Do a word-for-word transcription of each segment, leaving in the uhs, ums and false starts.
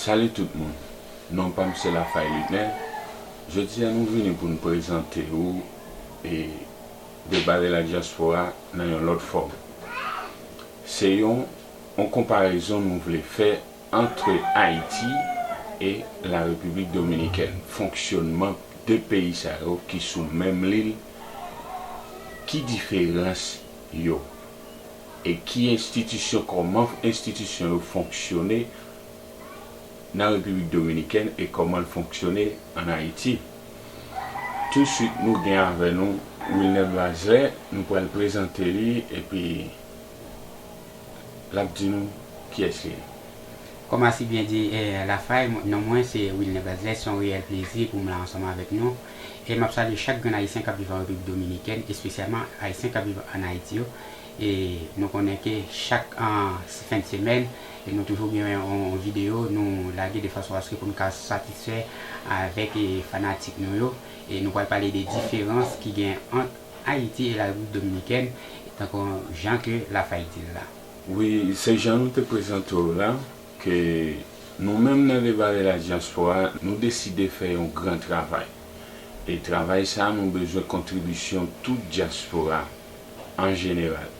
Salut tout moun. Non pa m se Lafay Luckner. Jodi a nou vini pou n prezante ou e Deba de la Diaspora nan yon lòt fòm. Se yon, yon konparezon nou vle fè ant Ayiti e la Repiblik Dominikèn, fonksyònman de peyi sa yo ki sou menm lil, ki diferans yo? E ki enstitisyon, kòman enstitisyon yo fonksyone nan Repiblik Dominikèn e kòman l fonksyone ann Ayiti? Touswit, nou gen avè nou Wilner Bazelais, nou pral prezante li, epi l ap di nou kiyès li ye. Kòm a si byen di, eh, Lafay, non mwen se Wilner Bazelais, se yon reyèl plezi pou m la ansanm avèk nou. E m ap salye chak grenn Ayisyen k ap viv an Repiblik Dominikèn, espesyalman Ayisyen k ap viv ann Ayiti yo. E nou konnen ke chak, ah, fen de semèn, e nou toujou gen yon, yon videyo nou lage de fason aske pou n ka satisfè avèk, e, fanatik nou yo. E nou pral pale de diferans ki gen ant Ayiti e la Repiblik Dominikèn, tankou jan ke Lafay di l la. Wi, se jan nou te prezante w la, ke nou menm nan Deba de la Diaspora, nou deside fè yon gran travay. E travay sa, nou bezwen kontribisyon tout dyaspora an jeneral.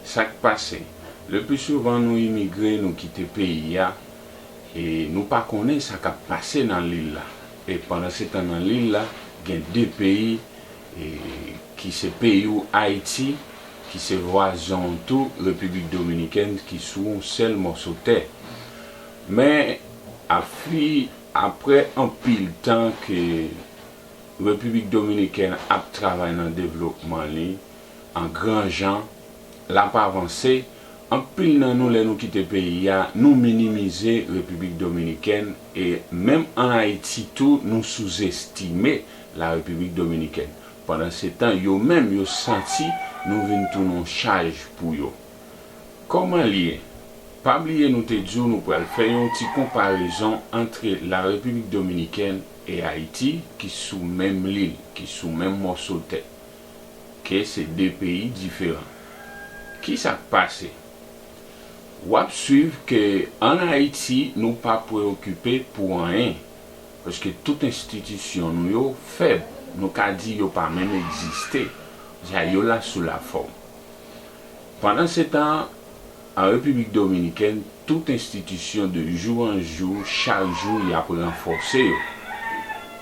Sa k pase? Le pli souvan, nou imigre, nou kite peyi a, e nou pa konnen sa k ap pase nan lil la. E pandan se tan, nan lil la, gen de peyi, e ki se peyi w, Ayiti, ki se vwazen w tou, Repiblik Dominikèn, ki sou yon sèl mòso tè. Men, afi-, apre anpil tan ke Repiblik Dominikèn ap travay nan devlopman li an gran jan, l ap avanse, anpil nan nou, lè nou kite peyi a, nou minimize Repiblik Dominikèn, e menm ann Ayiti tou, nou souzestime la Repiblik Dominikèn. Pandan se tan, yo menm, yo santi nou vin tounen yon chaj pou yo. Kòman l ye? Pa bliye nou te di w nou pral fè yon ti konparezon ant la Repiblik Dominikèn e Ayiti, ki sou menm lil, ki sou menm mòso tè, ke se de peyi diferan. Kisa k pase? W ap swiv ke ann Ayiti, nou pa preyokipe pou anyen, paske tout enstitisyon nou yo fèb, nou ka di yo pa menm egziste, sa yo la sou lafòm. Pandan se tan, an Repiblik Dominikèn, tout enstitisyon de jou an jou, chak jou, y ap ranfòse yo.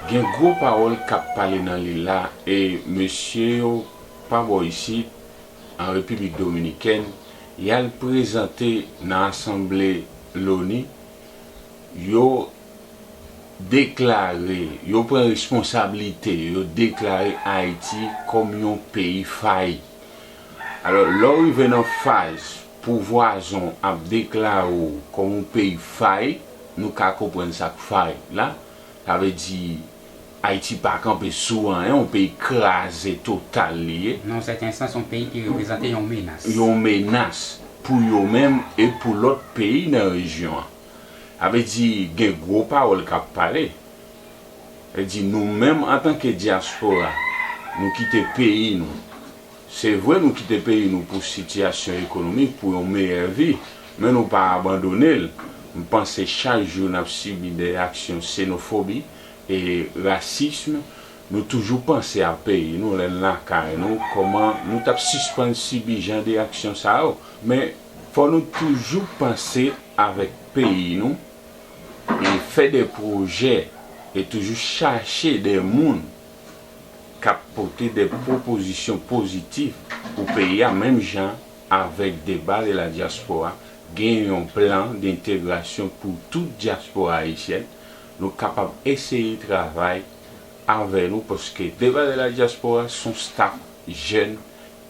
Gen gwo pawòl k ap pale nan lil la, e mesye yo pa bò isit, an Repiblik Dominikèn, y al prezante nan Asanble Loni, yo deklare, yo pran responsablite yo, yo deklare Ayiti kòm yon peyi fayi. Alò, lè w rive nan faz pou vwazen w ap deklare w kòm yon peyi fayi, nou ka konprann sa k fayi la. Sa vle di, Ayiti pa kanpe sou anyen, yon peyi kraze total li ye. Nan yon sèten sans, yon peyi ki reprezante yon menas. Yon menas pou yo menm e pou lòt peyi nan rejyon an. Sa vle di, gen gwo pawòl k ap pale. Sa vle di, nou menm, antanke dyaspora, nou kite peyi nou. Se vre, nou kite peyi nou pou sitiyasyon ekonomik, pou yon meyè vi, men nou pa abandone l. M panse chak jou n ap sibi de aksyon ksenofobi e rasism. Nou toujou panse a peyi nou lè n lakay nou, kòman nou t ap sispann sibi jan de aksyon sa yo. Men, fò nou toujou panse avèk peyi nou e fè de pwojè e toujou chache de moun k ap pote de pwopozisyon pozitif pou peyi a, menm jan avèk Deba de la Diaspora, gen yon plan dentegrasyon pou tout dyaspora ayisyèn. Nou kapab eseye travay avè nou, paske Deba de la Diaspora se yon staff jèn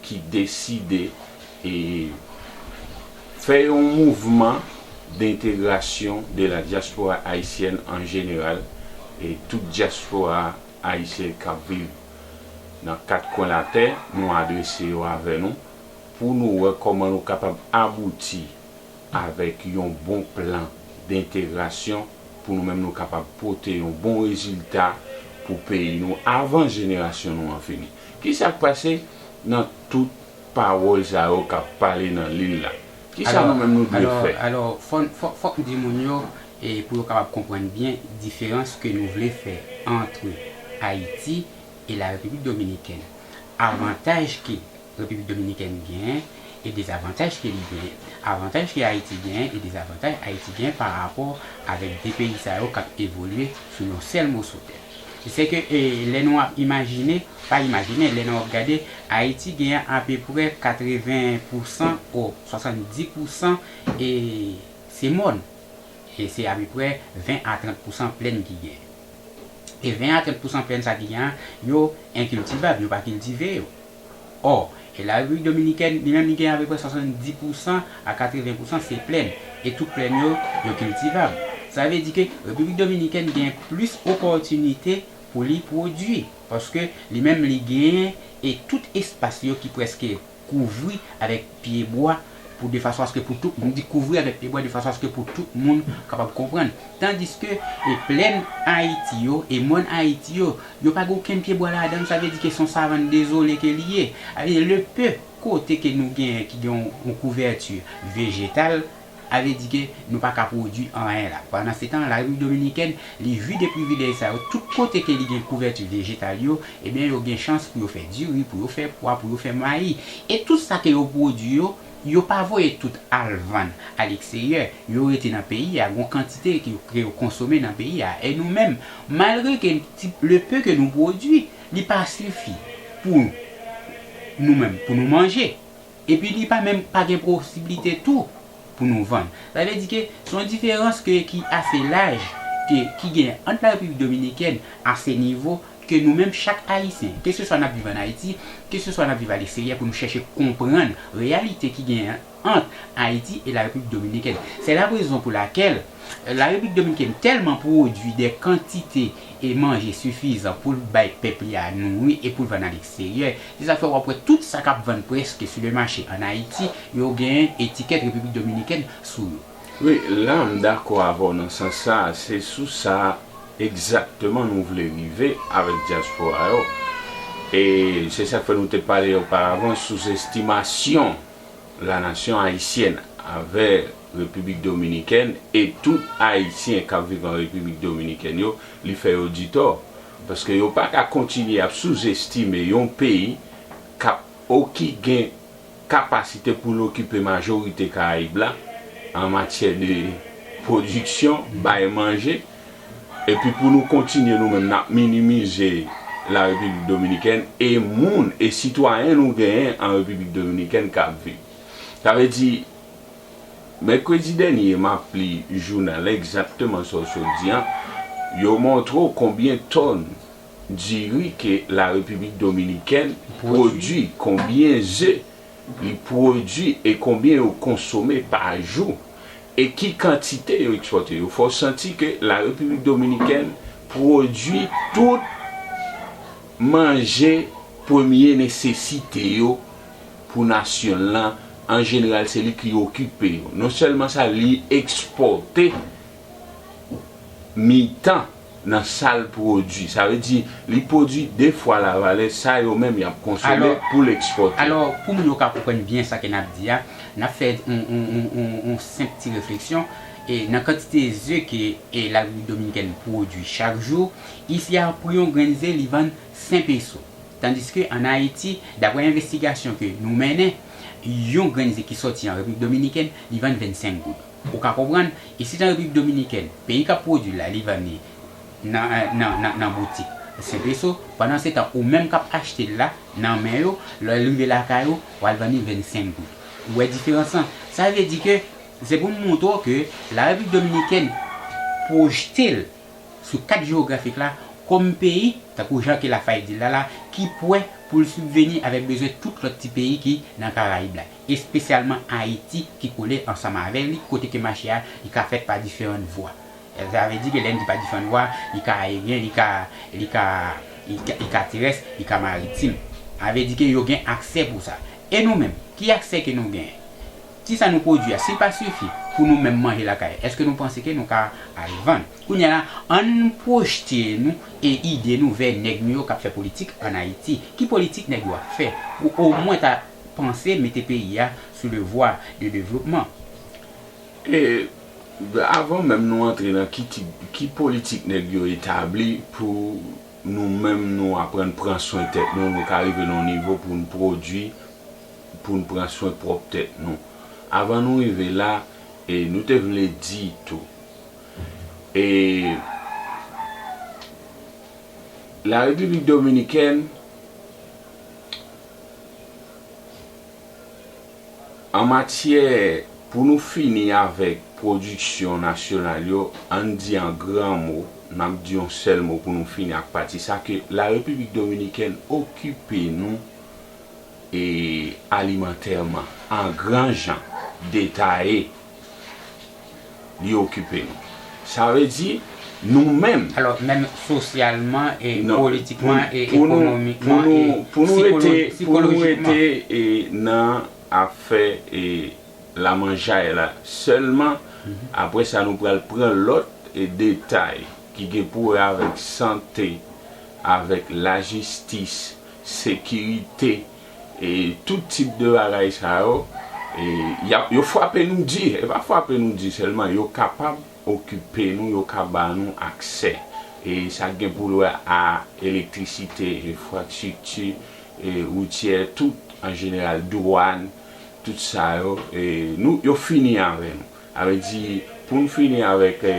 ki deside e fè yon mouvman dentegrasyon de la diaspora haïtienne en général, e tout dyaspora ayisyen k ap viv nan kat kwen latè, nou adrese yo avè nou pou nou wè kòman nou kapab abouti avèk yon bon plan dentegrasyon pou nou menm nou kapab pote yon bon rezilta pou peyi nou avan jenerasyon nou an fini. Kisa k pase nan tout pawòl sa yo k ap pale nan lil la? Kisa nou menm nou dwe fè? Alò, fò, fò, fòk m di moun yo, e pou yo kapab konprann byen diferans ke nou vle fè ant Ayiti e la Repiblik Dominikèn. Avantaj ke Repiblik Dominikèn genyen e dezavantaj ke li genyen. Avantaj ke Ayiti genyen e dezavantaj Ayiti genyen pa rapò avèk de peyi sa yo k ap evolye sou yon sèl moso tè. Se ke, e, lè nou ap imajine, pa imajine, lè nou ap gade, Ayiti genyen apeprè katreven pousan, o, swasanndis pousan, e, se mòn. E se apeprè ven a trant pousan plèn ki genyen. E ven a trant pousan plèn sa ki genyen an, yo enkiltivab, yo pa kiltive yo. Ò, e la Repiblik Dominikèn, li menm, li gen apeprè swasanndis pousan a katreven pousan se plèn. E tout plèn yo, yo kiltivab. Sa vle di ke Repiblik Dominikèn gen plis opòtinite pou li pwodui. Paske li menm, li genyen e tout espas yo ki prèske kouvri avèk pyebwa pou de fason aske pou tout moun, di kouvri avèk pyebwa de fason aske pou tout moun kapab konprann. Tandiske, e plèn Ayiti yo, e mòn Ayiti yo, yo pa gen okenn pyebwa ladan l, sa vle di ke se yon savann dezole ke li ye. Sa vle di le peu kote ke nou genyen ki gen yon, yon kouvèti vejetal, sa vle di ke nou pa ka pwodui anyen la. Pandan se tan, la Repiblik Dominikèn, li jwi de privilèj sa yo. Tout kote ke li gen kouvèti vejetal yo, ebyen, yo gen chans pou yo fè diri, pou yo fè pwa, pou yo fè mayi. E tout sa ke yo pwodui yo, yo pa voye tout al vann aleksteryè. Yo rete nan peyi a, gon kantite ke, ke yo konsome nan peyi a. E nou menm, malgre ke ti, le peu ke nou pwodui, li pa sifi pou nou menm, pou nou manje. Epi li pa menm pa gen posiblite tou pou nou vann. Sa vle di ke se yon diferans ke, ki ase laj ke, ki gen ant la Repiblik Dominikèn a se nivo ke nou menm chak Ayisyen, keseswa n ap viv ann Ayiti, keseswa n ap viv aleksteryè, pou nou chèche konprann reyalite ki genyen ant Ayiti e la Repiblik Dominikèn. Se la rezon pou lakèl la Repiblik Dominikèn tèlman pwodui de kantite e manje sifizan pou l bay pèp li a nouri e pou l vann aleksteryè. Se sa k fè w ap wè tout sa k ap vann prèske sou le mache ann Ayiti, yo genyen etikèt Repiblik Dominikèn sou yo. Wi, la m dakò avè w nan sans sa, se sou sa egzakteman nou vle rive avèk dyaspora yo. E se sa k fè nou te pale oparavan sou estimasyon la nation haïtienne avè Repiblik Dominikèn e tout Ayisyen k ap viv an Repiblik Dominikèn yo, li fè yo ditò. Paske yo pa ka kontinye ap souzestime yon peyi k ap, o ki gen kapasite pou l okipe majorite Karayib la an matyè de pwodiksyon, bay manje, epi pou nou kontinye nou menm n ap minimize la Repiblik Dominikèn e moun e sitwayen nou genyen an Repiblik Dominikèn k ap viv. Sa vle di, mèkredi dènye, m ap li jounal egzakteman sa w sot di an, yo montre w konbyen tòn diri ke la Repiblik Dominikèn pwodui, konbyen ze li pwodui e konbyen yo konsome pa jou, e ki kantite yo ekspòte. Yo fè w santi ke la Repiblik Dominikèn pwodui tout manje premye nesesite yo pou nasyon l lan. An jeneral, se li ki okipe yo. Non sèlman sa, li ekspòte mitan nan sa l pwodui. Sa vle di, li pwodui de fwa lavalè sa yo menm y ap konsome pou l ekspòte. Alò, pou moun yo ka konprann byen sa ke n ap di a, n ap fè yon, yon, yon, yon, yon senp ti refleksyon. E nan kantite ze ke, e, la Repiblik Dominikèn pwodui chak jou, isi a, pri yon grenn ze, li vann senk peso. Tandiske ann Ayiti, daprè envestigasyon ke nou mennen, yon grenn ze ki sòti an Repiblik Dominikèn, li vann vennsenk goud. Ou ka konprann, isit an Repiblik Dominikèn, peyi k ap pwodui l la, li vann li nan, nan, nan, nan boutik senk peso, pandan se tan ou menm k ap achte l la nan men yo, lè l rive lakay ou, w al vann li vennsenk goud. Ou wè diferans lan? Sa vle di ke se pou m montre w ke la Repiblik Dominikèn pwojte l sou kat jewografik la kòm peyi, tankou jan ke Lafayette di l la la, ki prè pou l sibveni avèk bezwen tout lòt ti peyi ki nan Karayib la, espesyalman Ayiti ki kole ansanm avè li, kote ke mache a, li ka fèt pa diferan vwa. Sa vle di ke lè n di pa diferan vwa, li ka ayeryen, li ka, li ka, li ka, li ka terès, li ka maritim. Sa vle di ke yo gen aksè pou sa. E nou menm, ki aksè ke nou genyen? Ti sa nou pwodui a, si l pa sifi pou nou menm manje lakay, èske nou panse ke nou ka al vann? Kounye a la, ann pwojte nou e ide nou vè nèg nou yo k ap fè politik ann Ayiti. Ki politik nèg yo ap fè pou omwen ta panse mete peyi a sou le vwa de devlopman? E Avan menm nou antre nan ki tip, ki politik nèg yo etabli pou nou menm nou aprann pran swen tèt nou, nou ka rive nan yon nivo pou n pwodui, pou n pran swen pwòp tèt nou. Avan nou rive la, e nou te vle di tou. E la Repiblik Dominikèn, an matyè, pou nou fini avèk pwodiksyon nasyonal yo, ann di an gran mo, n ap di yon sèl mo pou nou fini ak pati sa, ke la Repiblik Dominikèn okipe nou e alimantèman, an gran jan, detaye, li okipe nou. Sa vle di, nou menm, Alò, menm sosyalman, e Non, politikman, pou- e pou nou- ekonomikman, pou nou- e pou nou rete- sikolo- pou nou sikolojikman. rete e, nan afè e lamanjay la sèlman, apre sa nou pral pran lòt e detay ki gen pou wè avèk sante, avèk lajistis, sekirite, e tout tip de bagay sa yo, e y ap- yo frape nou di, e pa frape nou di sèlman, yo kapab okipe nou, yo ka ba nou aksè. E sa gen pou wè a elektrisite, enfrastrikti e woutyè, tout an jeneral, dwàn, tout sa yo, e nou, yo fini avè nou. Sa vle di, pou n fini avèk e,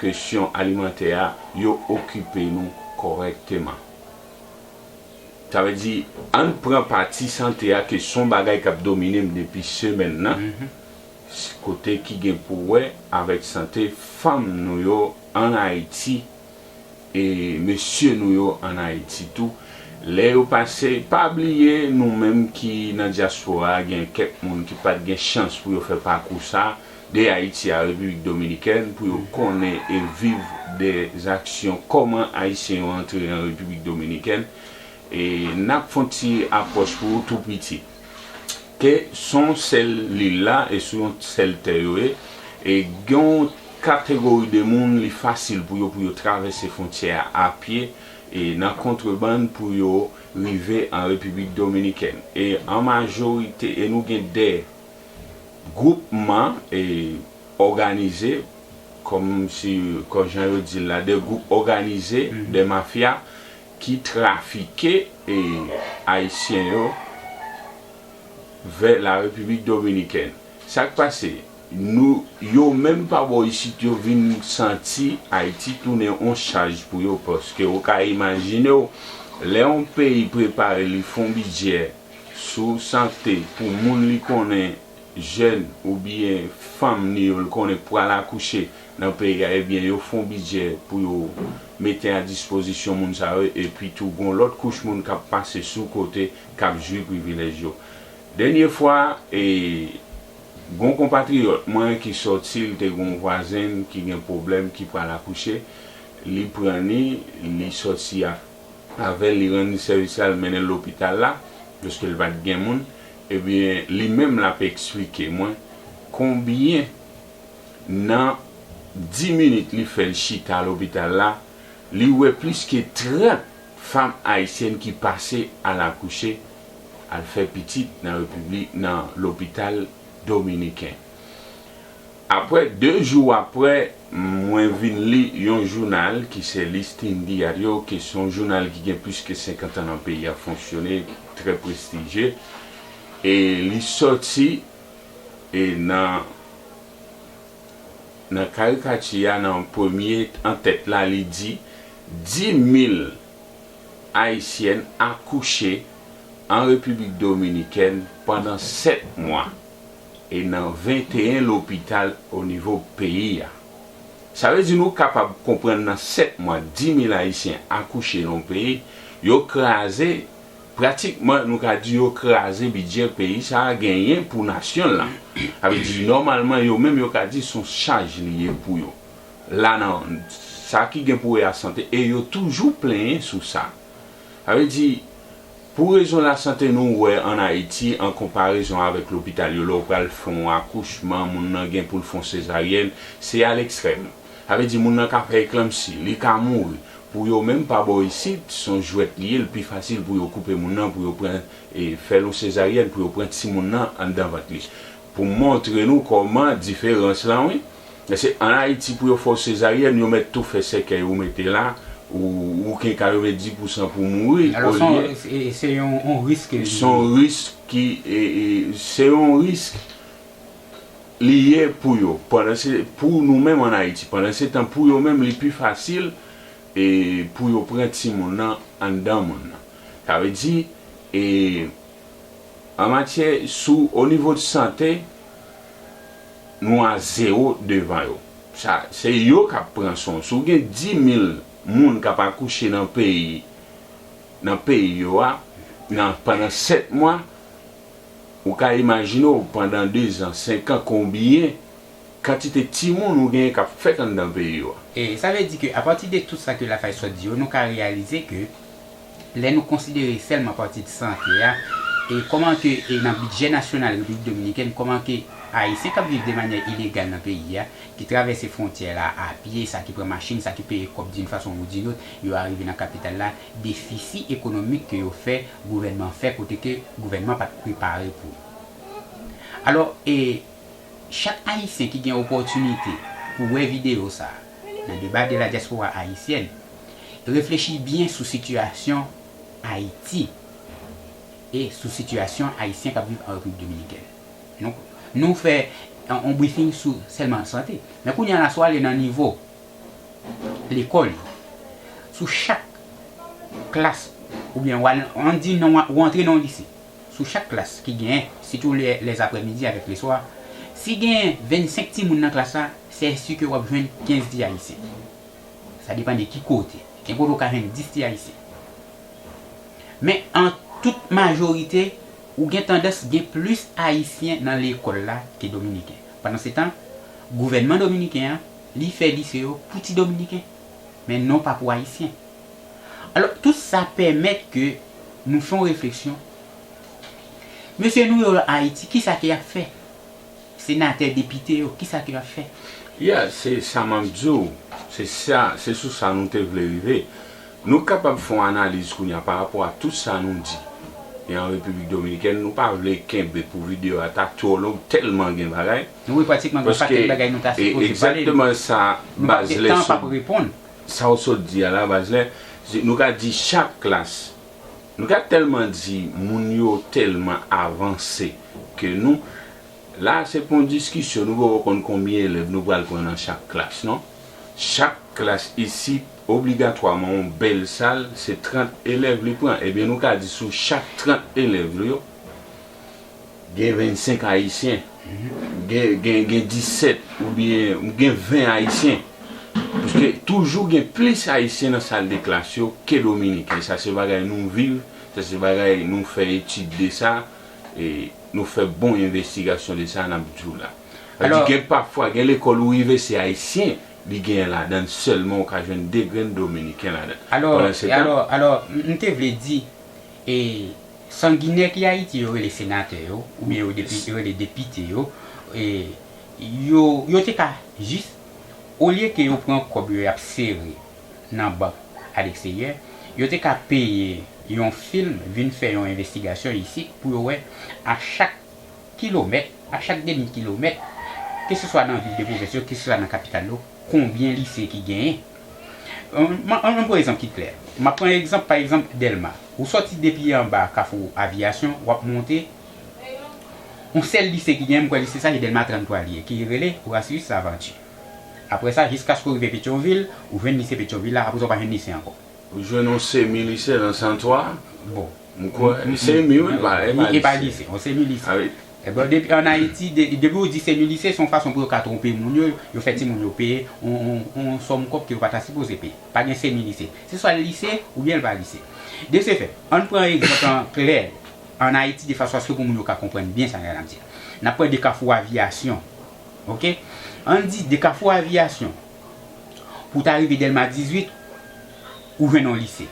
kesyon alimantè a, yo okipe nou kòrèkteman. Sa vle di, ann pran pati sante a, ke se yon bagay k ap domine m depi semèn nan, kote ki gen pou wè avèk sante fanm nou yo ann Ayiti, e mesye nou yo ann Ayiti tou. Lè yo pase, pa bliye nou menm ki nan dyaspora a, gen kèk moun ki pa t gen chans pou yo fè pakou sa, de Ayiti a Repiblik Dominikèn, pou yo konnen e viv de zaksyon, kòman Ayisyen yo antre an Repiblik Dominikèn. E n ap fè yon ti apwòch pou ou tou piti. Ke se yon sèl lil la, e sou yon sèl tè yo ye, e gen yon kategori de moun, li fasil pou yo, pou yo travèse fwontyè a apye, e nan kontrebann pou yo rive an Repiblik Dominikèn. E an majorite, e nou gen de gwoupman, e òganize, kòm si, kòm jan yo di l la, de gwoup òganize, de mafya, ki trafike e Ayisyen yo vè la Repiblik Dominikèn. Sa k pase? Nou, yo menm pa bò isit, yo vin santi Ayiti tounen yon chaj pou yo, paske ou ka imajine w, lè yon peyi prepare li fè yon bidjè sou sante pou moun li konnen, jèn oubyen fanm ni yo, l konnen pral akouche nan peyi a, ebyen yo fè yon bidjè pou yo mete a dispozisyon moun sa yo, epi tou gen yon lòt kouch moun k ap pase sou kote, k ap jwi privilèj yo. Dènye fwa, e gen yon konpatriyòt mwen ki sòti, li te gen yon vwazen ki gen pwoblèm, ki pral akouche, li pran ni, li sòti a avè l, li rann li sèvis la, l mennen l lopital la, paske l pa t gen moun. Ebyen, li menm l ap eksplike mwen konbyen nan dis minit li fè l chita lopital la, li wè plis ke trant fanm ayisyèn ki pase al akouche, al fè pitit nan repiblik, nan lopital dominiken. Apre, de jou apre, mwen vin li yon jounal ki se Listin Diario, ki se yon jounal ki gen plis ke senkant an nan peyi a, fonksyone, trè prestijye. E li sòti, e nan, nan karikati a, nan premye antèt la, li di, dis mil Ayisyèn akouche an Repiblik Dominikèn pandan sèt mwa e nan venteyen lopital o nivo peyi a. Sa vle di nou kapab konprann nan sèt mwa, dis mil Ayisyen akouche nan yon peyi, yo kraze, pratikman nou ka di yo kraze bidjè peyi sa a genyen pou nasyon l lan. Sa vle di nòmalman yo menm yo ka di se yon chaj li ye pou yo. La nan sa ki gen pou wè a sante, e yo toujou plenyen sou sa. Sa vle di, pou rezon lasante nou wè ann Ayiti, an konparezon avèk lopital yo, lè w pral fè yon akouchman, moun nan gen pou l fè yon sezaryèn, se a lekstrèm. Sa vle di, moun nan ka fè eklanpsi, li ka mouri. Pou yo menm pa bò isit, se yon jwèt li ye, l pi fasil pou yo koupe moun nan, pou yo pran, e, fè l yon sezaryèn, pou yo pran timoun nan anndan vant li. Pou m montre nou kòman diferans lan, wi. Paske ann Ayiti, pou yo fè w sezaryèn, yo mèt tou fè sèkèy ou mete la, ou, ou gen ka yo mete dis pousan pou mouri, alò, se yon, olye se, se yon, yon risk li se ye. Yon risk ki, e, e, se yon risk li ye pou yo. Pandan se, pou nou menm ann Ayiti, pandan se tan, pou yo menm, li pi fasil, e, pou yo pran timoun nan anndan moun nan. Sa vle di, e, an matyè, sou, o nivo de sante, nou a zewo devan yo. Sa, se yo k ap pran swen w. Si w gen dis mil moun k ap akouche nan peyi, nan peyi yo a, nan, pandan sèt mwa, ou ka imajine w pandan de zan, senk an, konbyen kantite timoun ou genyen k ap fèt anndan peyi yo a. E sa vle di ke apati de tout sa ke Lafaille sot di yo, nou ka reyalize ke lè nou konsidere sèlman pati de sante a, e kòman ke, e nan bidjè nasyonal Repiblik Dominikèn, kòman ke Ayisyen k ap viv de manyè ilegal nan peyi a, ki travèse fwontyè la a pye, sa ki pran machin, sa ki peye kòb d'une façon ou d'une autre, yo arive nan kapital la, defisi ekonomik ke yo fè, gouvènman fè, kote ke gouvènman pa t prepare pou. Alò, e chak Ayisyen ki gen opòtinite pou wè videyo sa a, nan deba de la diaspora haïtienne, reflechi byen sou sitiyasyon Ayiti e sou sitiyasyon Ayisyen k ap viv an Repiblik Dominikèn. Nou, nou fè yon, yon briefing sou sèlman sante. Men kounye a la, si w ale nan nivo lekòl yo, sou chak klas, oubyen w al, ann di nan, ou antre nan yon lise, sou chak klas ki genyen, sitou lè, lèzaprèmidi avèk leswa, si genyen vennsenk timoun nan klas la, se si ke w ap jwenn kenz ti Ayisyen. Sa depann de ki kote. Gen kote w ka jwenn dis ti Ayisyen. Men an tout majorite, ou gen tandans gen plis Ayisyen nan lekòl la ke Dominiken. Pandan se tan, gouvènman dominiken an, li fè lise yo pou ti Dominiken, men non pa pou Ayisyen. Alò, tout sa pèmèt ke nou fè yon refleksyon. Mesye nou yo Ayiti, kisa ke y ap fè? Senatè, depite yo, kisa ke y ap fè? Ya, se sa m ap di w. Se sa, se sou sa nou te vle rive. Nou kapab fè yon analiz kounye a pa rapò a tout sa nou di. E an Repiblik Dominikèn, nou pa vle kenbe pou videyo a ta twò long, tèlman gen bagay. Nou, wi, pratikman gen yon pakèt bagay nou ta sipoze pale. Egzakteman sa, Baz Lè, tan p ap reponn. Sa w sot di a la, Baz Lè, se, nou ka di chak klas, nou ka tèlman di moun yo tèlman avanse ke nou, la, se pou yon diskisyon, nou poko konn konbyen elèv nou pral pran nan chak klas, non? Chak klas isit, obligatwaman, yon bèl sal, se trant elèv li pran. Ebyen, nou ka di sou chak trant elèv yo, gen vennsenk Ayisyen, gen, gen, gen disèt oubyen gen ven Ayisyen. Paske toujou gen plis Ayisyen nan sal de klas yo ke Dominiken. Sa se bagay nou viv, sa se bagay nou fè etid de sa, e nou fè bon envestigasyon de sa, n ap di w la. Sa di gen pafwa, gen lekòl ou rive se Ayisyen li genyen ladan l sèlman, ou ka jwenn de grenn Dominiken ladan l. Alò, pandan se tan, alò, alò, m, m te vle di, e, sanginè ki Ayiti yo rele senatè yo, oubyen yo depi, yo rele depite yo, e, yo, yo te ka jis, olye ke yo pran kòb yo y ap sere nan bank aleksteryè, yo te ka peye yon fim vin fè yon envestigasyon isit pou yo wè a chak kilomèt, a chak demi kilomèt, keseswa nan vil de pwovens yo, keseswa nan kapital yo, konbyen lise ki genyen. An, an, an pran egzanp ki klè. M ap pran egzanp, pa egzanp, Dèlma. Ou sòti depi anba Kafou Aviyasyon, w ap monte. Yon sèl lise ki genyen, m kwè lise sa se Dèlma trannntwa li ye, ki rele Horatius Laventure. Apre sa, jiskaske w rive Petyonvil, ou jwenn lise Petyonvil la, apre sa, w pa jwenn lise ankò. Ou jwenn yon semi lise nan Santwa. Bon. M kwè, m, m, semi, wi, m, pa, e pa, e pa lise. Lise, yon semi lise. A wi. E bon, depi ann Ayiti, de, depi ou di semi lise, se yon fason pou yo ka twonpe moun yo, yo fè timoun yo peye yon, yon, yon sòm kòb ke yo pa ta sipoze peye. Pa gen semi lise. Se swa lise oubyen l pa lise. De se fè, ann pran egzanp an klè, ann Ayiti, de fason aske pou moun yo ka konprann byen sa n ap di. N ap pran de Kafou Aviyasyon. Oke? Ann di de Kafou Aviyasyon pou w ta rive Dèlma dizuit, ou jwenn yon lise.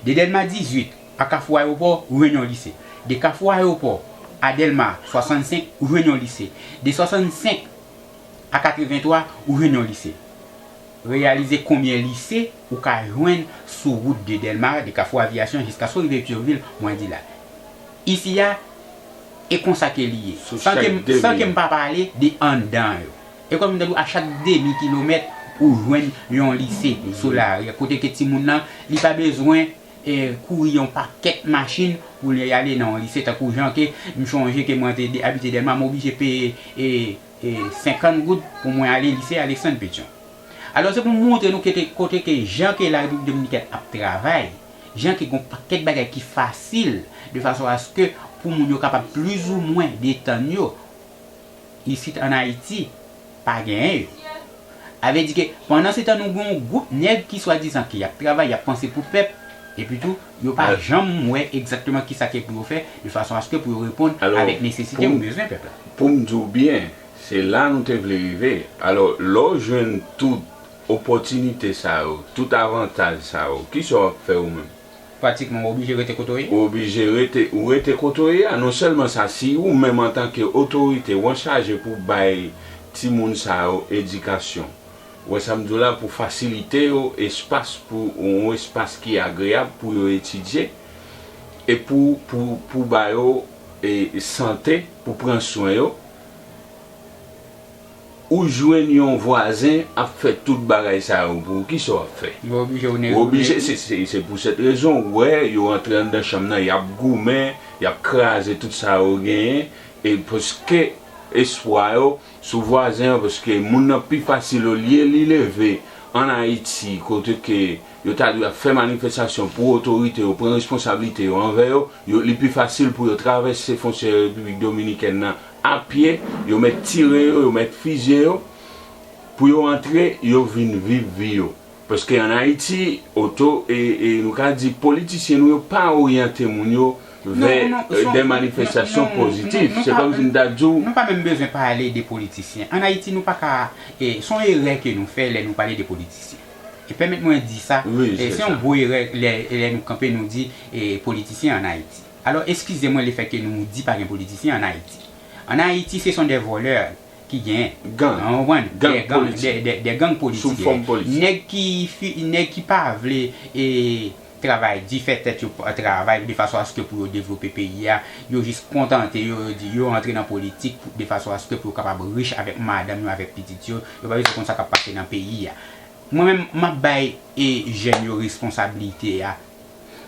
De Dèlma dizuit a Kafou Ayewopò, ou jwenn yon lise. De Kafou Ayewopò a Dèlma swasannsenk, ou jwenn yon lise. De swasannsenk a katrevenntwa, ou jwenn yon lise. Reyalize konbyen lise ou ka jwenn sou wout de Dèlma, de Kafou Aviyasyon, jiskaske w rive Petyonvil, mwen di la. Isi a, e konsa ke li ye. San ke m, san ke m pa pale de anndan yo. E kòm m ta di w, a chak demi kilomèt, ou jwenn yon lise sou lari a, kote ke timoun nan, li pa bezwen e, kouri yon pakèt machin pou li ale nan yon lise, tankou jan ke m chonje ke mwen te de- abite Dèlma, m oblije peye e, e, senkant goud pou mwen ale lise Alexandre Pétion. Alò, se pou m montre nou kote, kote ke jan ke Larepiblik Dominikèn ap travay, jan ke gen yon pakèt bagay ki fasil, de fason aske pou moun yo kapab plizoumwen detann yo, isit ann Ayiti, pa genyen yo. Sa vle di ke pandan se tan nou gen yon gwoup nèg ki swadizan ke y ap travay, y ap panse pou pèp, epi tou, yo pa janm wè egzakteman kisa ke pou yo fè, de fason aske pou yo reponn avèk nesesite ou bezwen pèp la. Pou m di w byen, se la nou te vle rive. Alò, lè w jwenn tout opòtinite sa yo, tout avantaj sa yo, kisa w ap fè ou menm? Pratikman, w oblije rete kote w ye. Ou oblije rete, ou rete kote w ye a. Non sèlman sa, si ou menm antanke otorite, ou anchaje pou bay timoun sa yo edikasyon, ou wè sa m di w la, pou fasilite yo espas, pou yon espas ki agreyab pou yo etidye, e pou, pou, pou ba yo e, sante, pou pran swen yo, ou jwenn yon vwazen ap fè tout bagay sa yo pou ou, kisa w ap fè? Yo oblije w negosye. Oblije, se, se, se pou sèt rezon, ou wè, yo antre anndan chanm nan, y ap goumen, y ap kraze tout sa yo genyen, e paske espwa yo sou vwazen an, paske moun nan pi fasil, olye li leve ann Ayiti, kote ke yo ta dwe ap fè manifestasyon pou otorite yo pran responsablite yo anvè yo, yo, li pi fasil pou yo travèse fwontyè Repiblik Dominikèn nan a pye, yo mèt tire yo, yo mèt fizye yo, pou yo antre, yo vin viv vi yo. Paske ann Ayiti, oto, e, e nou ka di politisyen nou yo pa oryante moun yo vè, e, de manifestasyon pozitif. Se kòmsi m ta di w. Nou pa menm bezwen pale de politisyen. Ann Ayiti, nou pa ka, e, se yon erè ke nou fè lè nou pale de politisyen. E pèmèt mwen di sa, e, se yon gwo erè lè, lè nou kanpe, nou di, e, politisyen ann Ayiti. Alò, eskize mwen lefètke nou di pa gen politisyen ann Ayiti. Ann Ayiti, se son de vòlè ki gen. Gang. Ou konprann? Gang politik. De, de, de gang politik. Sou fòm politik. Nèg ki fi, nèg ki pa vle, e, travay di, fè tèt yo pa travay de fason aske pou yo devlope peyi a, yo jis kontante yo, yo di yo antre nan politik pou, de fason aske pou yo kapab rich avèk madanm yo, avèk pitit yo, yo pa bezwen konn sa k ap pase nan peyi a. Mwen menm, m ap bay, e, jèn yo responsablite a,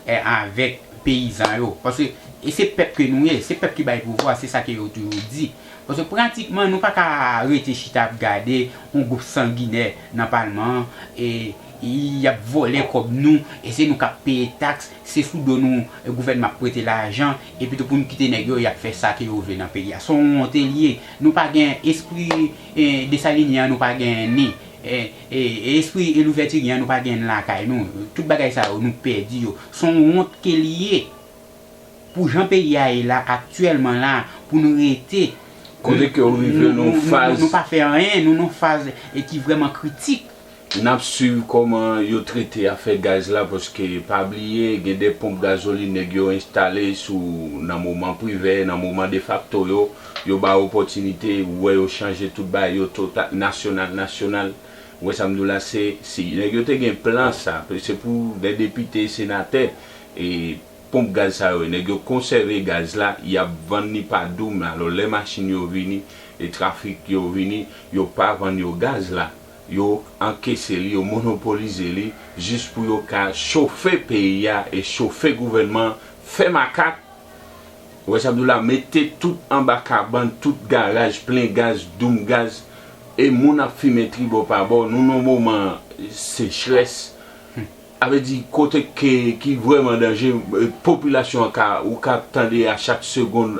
e, avèk peyizan yo. Paske, e, se pèp ke nou ye, se pèp ki bay pouvwa, se sa ke yo toujou di. Paske pratikman, nou pa ka rete chita ap gade yon gwoup sanginè nan palman an, e, y ap vòlè kòb nou, e se nou k ap peye taks, se sou do nou, e, gouvènman ap prete lajan, epi tou pou nou kite nèg yo, y ap fè sa ke yo vle nan peyi a. Se yon wont li ye. Nou pa gen espri, e, desalinyen an, nou pa gen ni. E, e, e espri e louvètiryen an, nou pa gen lakay nou. Tout bagay sa yo, nou pèdi yo. Se yon wont ke li ye. Pou jan peyi a ye la, aktyèlman la, pou nou rete. Kote ke w rive nan yon faz. Nou pa fè anyen, nou nan yon faz, e, ki vrèman kritik. N ap swiv kòman yo trete afè gaz la, paske pa bliye, gen de ponp gazolin nèg yo enstale sou, nan moman privè, nan moman defakto yo, yo ba opòtinite, ou wè yo chanje tout bagay yo total, nasyonal, nasyonal. Ou wè sa m di w la, se, si nèg yo te gen plan sa, se pou de depite, senatè, e ponp gaz sa yo, nèg yo konsève gaz la, y ap vann li pa doum. Alò, lè machin yo vini, e trafik yo vini, yo pa vann yo gaz la. Yo ankese li, yo monopolize li, jis pou yo ka chofe peyi a e chofe gouvènman, fè makak. Ou wè sa m di w la, mete tout anba kabann, tout garaj plen gaz, doum gaz, e moun ap fimen tribò pa bò. Nou nan moman sechrès. Sa vle di kote ke, ki vrèman danje, e, popilasyon an ka, ou ka tande a chak segonn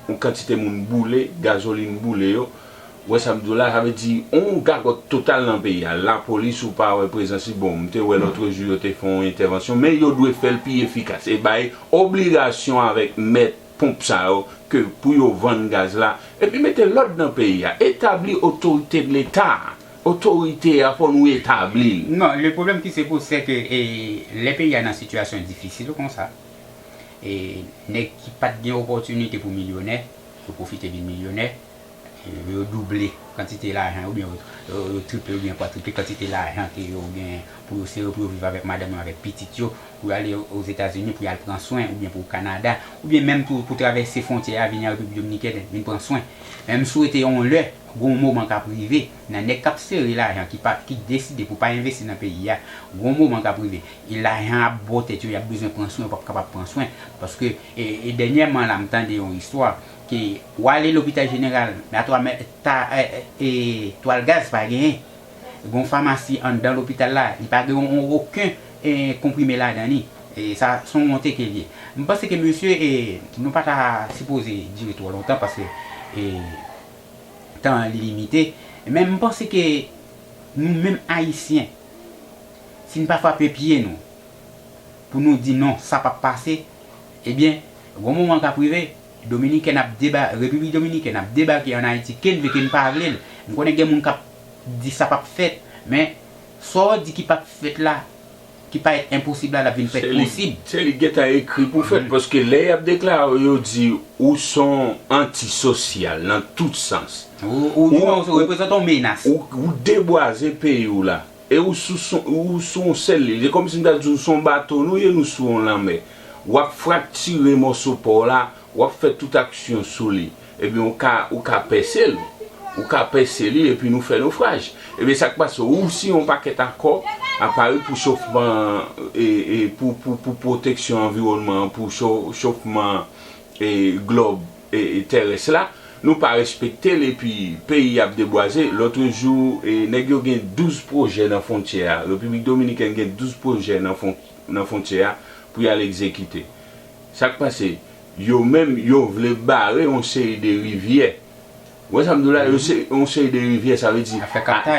yon kantite moun boule, gazolin boule yo. Ou wè sa m di w la, sa vle di yon gagòt total nan peyi a. Lapolis ou pa wè prezans li. Bon, m te wè lòtrejou yo te fè yon entèvansyon, men yo dwe fè l pi efikas e bay obligasyon avèk mèt ponp sa yo ke pou yo vann gaz la, epi mete lòd nan peyi a, etabli otorite de Leta. Otorite a, fò nou etabli l. Non, le problème qui se pose, c'est que, e, lè peyi a nan sitiyasyon difisil konsa, e, nèg ki pa t gen opòtinite pou milyonè, yo pwofite vin milyonè, e, yo double kantite lajan, oubyen yo, yo, yo triple oubyen kwatriple kantite lajan ke yo gen pou yo sere, pou yo viv avèk madanm yo, avèk pitit yo, pou yo ale Ozetazini, pou y al pran swen, oubyen pou Kanada, oubyen menm tou pou travèse fwontyè a, vini an Repiblik Dominikèn, vin pran swen. Men m swete yon lè, gon moman k ap rive, nan nèg k ap sere lajan, ki pa, ki deside pou pa envesti nan peyi a, gon moman k ap rive, e lajan ap bò tèt yo, y ap bezwen pran swen, yo p ap kapab pran swen. Paske, e, e dènyèman la, m tande yon istwa, ke w ale lopital jeneral, men atwa, men, ta, e, e, e, twal gaz pa genyen. Gon famasi anndan lopital la, li pa gen yon, okenn, e, konprime ladan li. E sa, se yon wonte ke l ye. M panse ke mesye, e, nou pa ta sipoze dire twò lontan, paske, e, tan an li limite. Men m panse ke nou menm Ayisyen, si n pa frape pye nou, pou nou di non, sa p ap pase, ebyen, gon moman k ap rive, Dominiken ap deba-, Repiblik Dominikèn ap debake ann Ayiti, ke n vle, ke n pa vle l. M konnen gen moun k ap di sa p ap fèt, men sa w di ki p ap fèt la, ki parèt enposib la, l ap vin fèt posib. Se li gentan ekri pou fèt, paske lè y ap deklare w, yo di ou s on antisosyal nan tout sans. Ou, ou, ou, ou reprezante yon menas. Ou, ou debwaze peyi w la. E ou sou, sou, ou sou yon sèl lil. Se kòmsi m ta di w, sou yon bato nou ye, nou sou yon lanmè. W ap fraktire mòso pa w la, w ap fè tout aksyon sou li. Ebyen, ou ka, ou ka pèse l. Ou ka pèse li, epi nou fè nofraj. Ebyen, sa k pase, ou siyen yon pakèt akò, apare pou chofman, e, e, pou, pou, pou pwoteksyon anviwònman an, pou cho-, chofman, e, glòb, e, e, terès la, nou pa respekte l, epi peyi ap debwaze. Lòt jou, e, nèg yo gen douz pwojè nan fwontyè a. Repiblik Dominikèn gen douz pwojè nan fwon-, nan fwontyè a pou y al egzekite. Sa k pase? Yo menm, yo vle bare yon seri de rivyè. Ou wè sa m di w la, yo se yon seri de rivyè, sa vle di,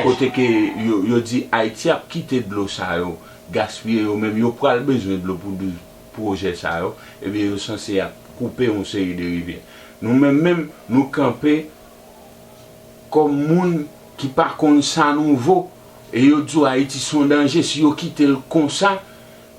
kote ke yo, yo di Ayiti ap kite dlo sa yo gaspiye, yo menm, yo pral bezwen dlo pou douz pwojè sa yo, ebyen, yo sanse ap koupe yon seri de rivyè. Nou menm menm, nou kanpe kòm moun ki pa konn sa nou vo, e yo di w Ayiti s on danje, si yo kite l konsa,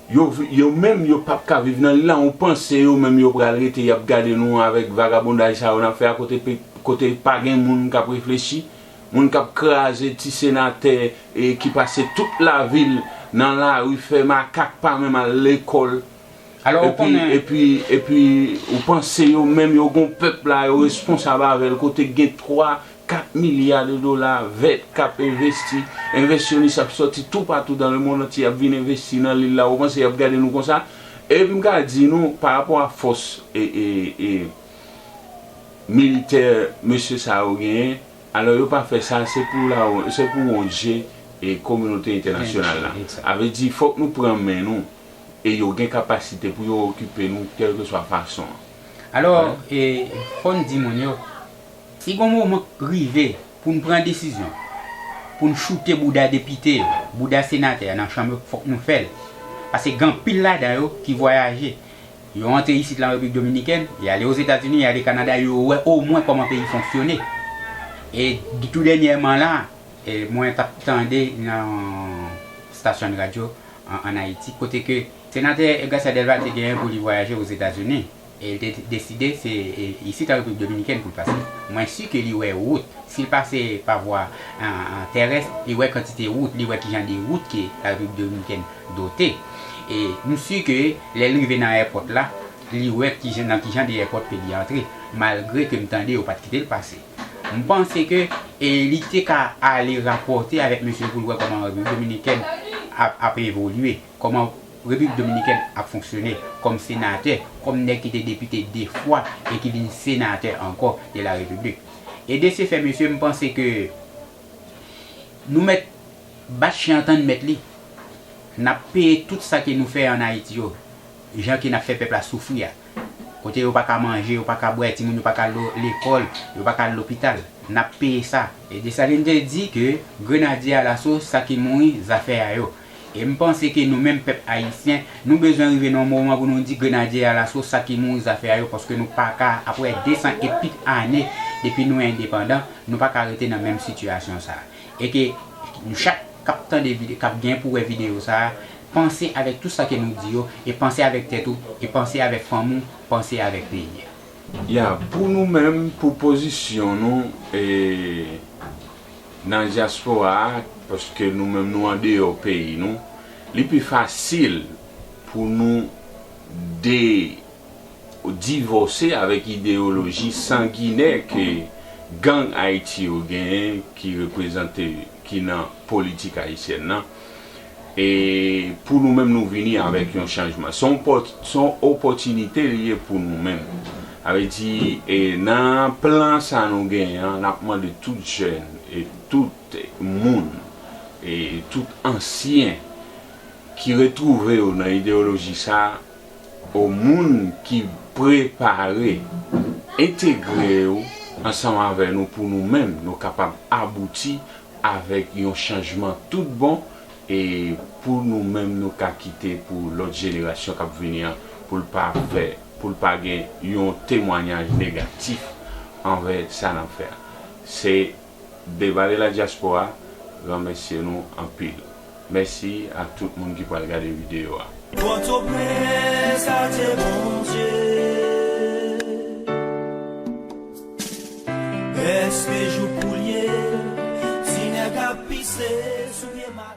yo, yo menm, yo p ap ka viv nan lil la, ou panse yo menm, yo pral rete, y ap gade nou avèk vagabondaj sa yo n ap fè a, kote pe-, kote pa gen moun k ap reflechi, moun k ap kraze ti senatè, e ki pase tout lavi l nan lari, fè makak, pa menm al lekòl. Epi, epi, epi, ou panse yo menm, yo gon pèp la, yo responsab avè l, kote gen twa, kat milya de dola vèt k ap envesti, envesyonis ap sòti toupatou dans le monde entier, ap vin envesti nan lil la, ou panse y ap gade nou konsa? E m ka di nou, pa rapò a fòs, e, e, e, militè mesye sa yo genyen, alò yo pa fè sa, se pou la, se pou wonje e kominote entènasyonal la. Sa vle di, fòk nou pran men nou, e yo gen kapasite pou yo okipe nou, kèlkeswa fason an. Alò, e, fò n di moun yo, si gon moman rive pou n pran desizyon, pou n choute bouda depite yo, bouda senatè nan chanm yo, fòk nou fè l. Paske gen anpil ladan yo ki vwayaje. Yo antre isit la, Repiblik Dominikèn, y ale Ozetazini, y ale Kanada, yo wè omwen kòman peyi fonksyone. E tou dènyèman la, e mwen t ap tande nan stasyon de radyo an, ann Ayiti, kote ke senatè Garcia Delva te genyen pou li vwayaje Ozetazini. E l te deside se, e, isit an Repiblik Dominikèn pou l pase. Mwen si ke li wè wout. Si l pase pa vwa, an, an, terès, li wè kantite wout, li wè kijan de wout ke la Repiblik Dominikèn dote. E m si ke lè l rive nan èpòt la, li wè kijan, nan kijan de èpòt ke li antre, malgre ke m tande yo pa t kite l pase. M panse ke, e, li te ka ale rapòte avèk mesye pou l wè kòman Repiblik Dominikèn ap, ap evolye, kòman Repiblik Dominikèn ap fonksyone kòm senatè, kòm nèg ki te depite de fwa e ki vin senatè ankò de la Repiblik. E de se fè, mesye, m panse ke nou mèt bat chen an tann mèt li. N ap peye tout sa ke nou fè ann Ayiti yo, jan ke n ap fè pèp la soufri a. Kote yo pa ka manje, yo pa ka bwè, timoun yo pa ka al lo-, lekòl, yo pa ka al lopital. N ap peye sa. E Desalin te di ke grenadye alaso, sa ki mouri, zafè a yo. E m panse ke nou menm pèp ayisyen, nou bezwen rive nan yon moman pou nou di grenadye alaso, sa ki mouri, zafè a yo, paske nou pa ka, apre de san e plis ane depi nou endepandan, nou pa ka rete nan menm sitiyasyon sa a. E ke nou chak k ap tande vide-, k ap gen pou wè videyo sa a, panse avèk tout sa ke nou di yo, e panse avèk tèt ou, e panse avèk fanmi w, panse avèk peyi a. Ya, pou nou menm, pou pozisyon nou, e, nan dyaspora a, paske nou menm nou andeyò peyi nou, Li pi fasil pou nou de divòse avèk ideyoloji sanginè ke gang Ayiti yo genyen, ki reprezante, ki nan politik ayisyèn nan. E pou nou menm, nou vini avèk yon chanjman. Se yon pòt-, se yon opòtinite li ye pou nou menm. Sa vle di, e nan plan sa nou genyen an, n ap mande tout jèn e tout moun, e tout ansyen ki retwouve yo nan ideyoloji sa, o moun ki prepare entegre yo ansanm avè nou, pou nou menm nou kapab abouti avèk yon chanjman tout bon, e pou nou menm nou ka kite pou lòt jenerasyon k ap vini an, pou l pa fè, pou l pa gen yon temwayaj negatif anvè sa n ap fè a. Se Deba de la Diaspora ranmèsye nou anpil. Mèsi a tout moun ki pral gade videyo a. Pòtoprens, adye Bondye. Èske jou pou l ye, ti nèg ap pise sou pye madanm?